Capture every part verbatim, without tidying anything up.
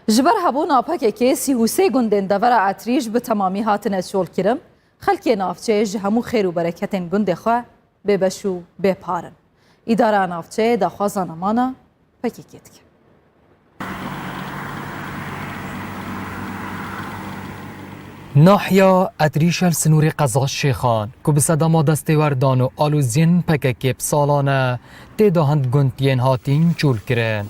Ji ber hebûna P K K sî û sê gundên devera Etrîş bi temamî hatine çolkirin. Xelkê navçeyê ji hemû xêr û bereketên gundê xwe bêbeş û bêpar in. Îdara navçeyê daxwaza nemana P K K dike. Nahiya Etrîş el sinûrê qeza Şêxan, ku bi sedema destêwerdan û aloziyên P K K bi salan e, tê de hind gund yên hatîn çûlkirin.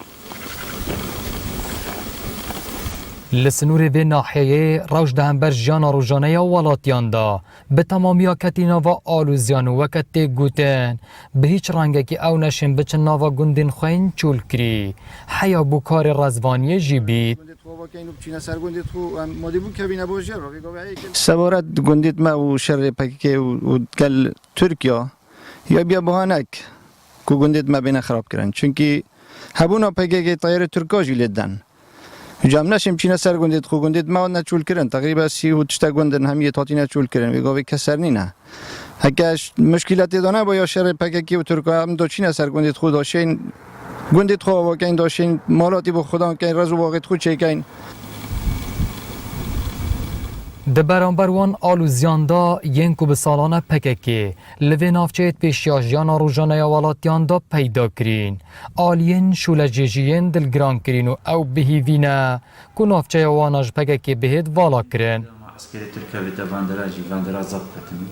Li sinûrê vê nahiyeyê rewş di hember jiyana rojane ya welatiyan de bi temamiya ketî nava aloziyan û weke tê gotin, bi hîç rengekî ew neşên biçin nava gundên xwe yên çûlkirî, heya bo karê rezvaniyê jî bît. Sebaret gundê me û şerê P K K û, û gel Tirkiye ya biya bahanek ku gundê me bêne xirab kirin. Çunkî hebûna P K K tayarê Tirka jî lê den. Ca em neşên biçîne ser gundê xwe, gundê me ne çûl kirin. Teqrîben sî û tiştek gund in hemiyê hatine çûl kirin. Wê gavê kes ser nîne. Heke ş-, muşkîletê de neba ya şerê P K K û Tirka em do çîne ser gundê xwe, do şên gundê xwe ava kein, do şên malatî bo xudan kein, rez û baxê xwe çêkein. Di beramber wan alûziyan de yên ku bi salan e P K K li vê navçeyê di pêşiya jiyana rojane ya welatiyan de peyda kirîn, aliyên şûlejêjiyên dilgiran kirîn û ew bi hîvî ne ku navçeya wan a ji P K K bihêt vala kirin. Eskerê Tirk e vê te van dera jî, van dera zaf ketin.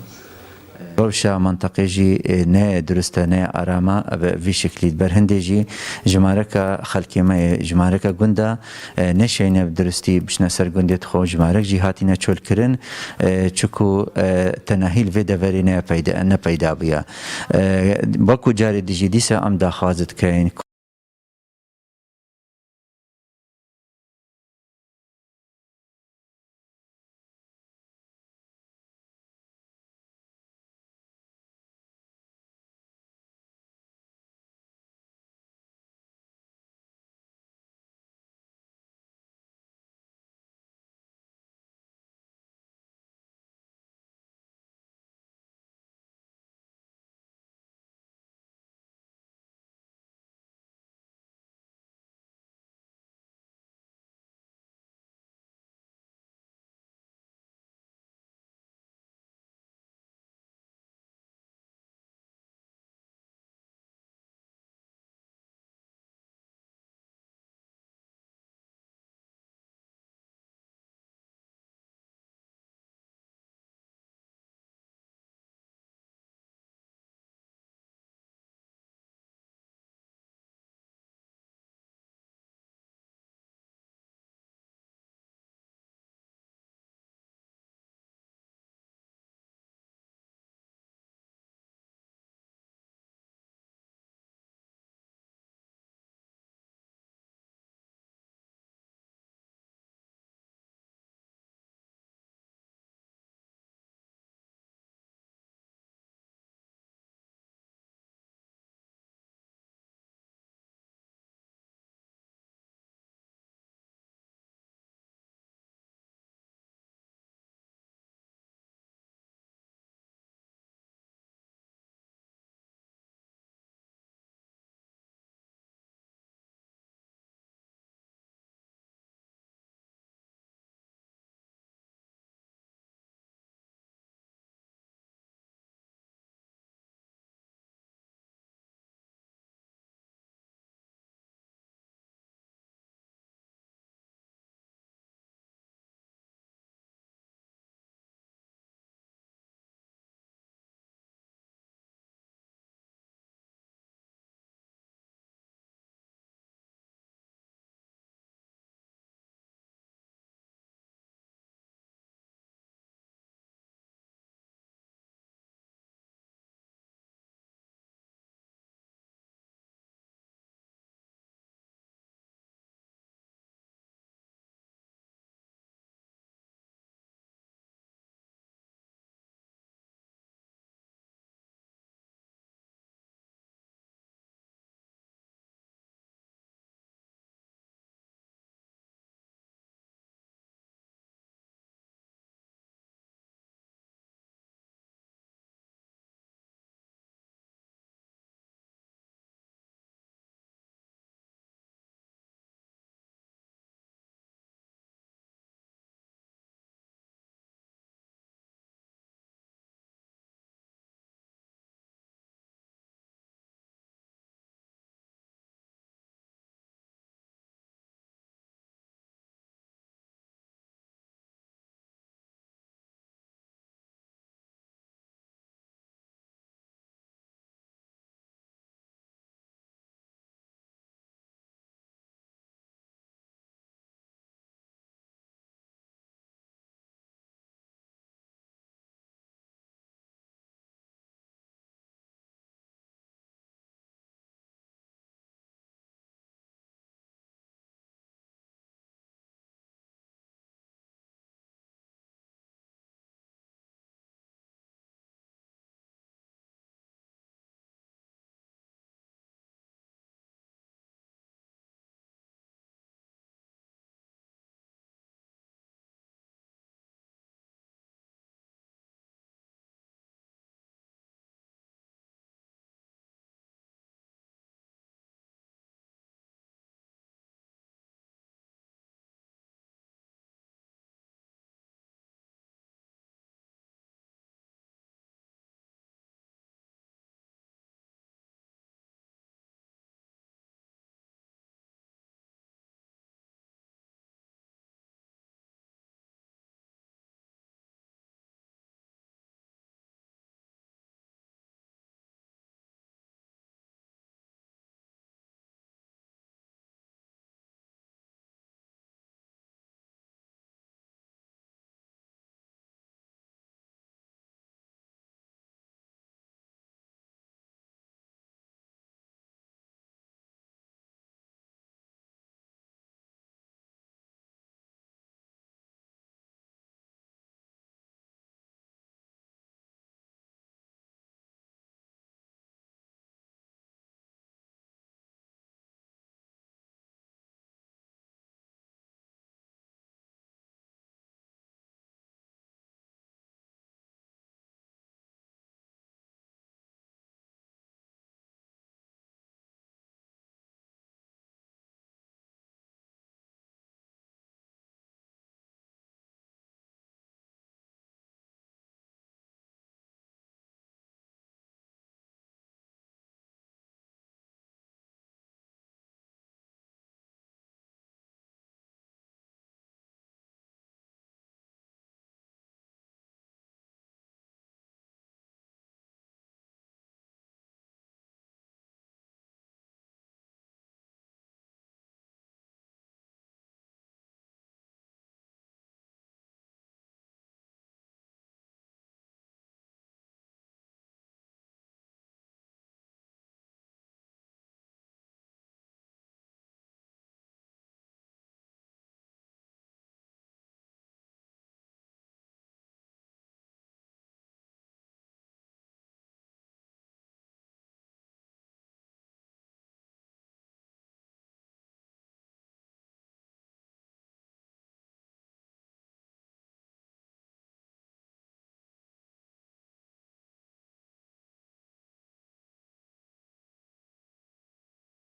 Rewşa mantaqê jî, e, ne durist e, ne arama, e, vî şeklî. Ber hindê jî jimareka xelkê me ye, jimareka gunda, e, neşeyne bi duristî biçine ser gundê xwe, jimarek jî hatine çolkirin, e, çiku, e, tenahî li vê deverê ne peyda, ne peyda bûye. E, wekû carê dijî dîsa em daxwaz dikeyin,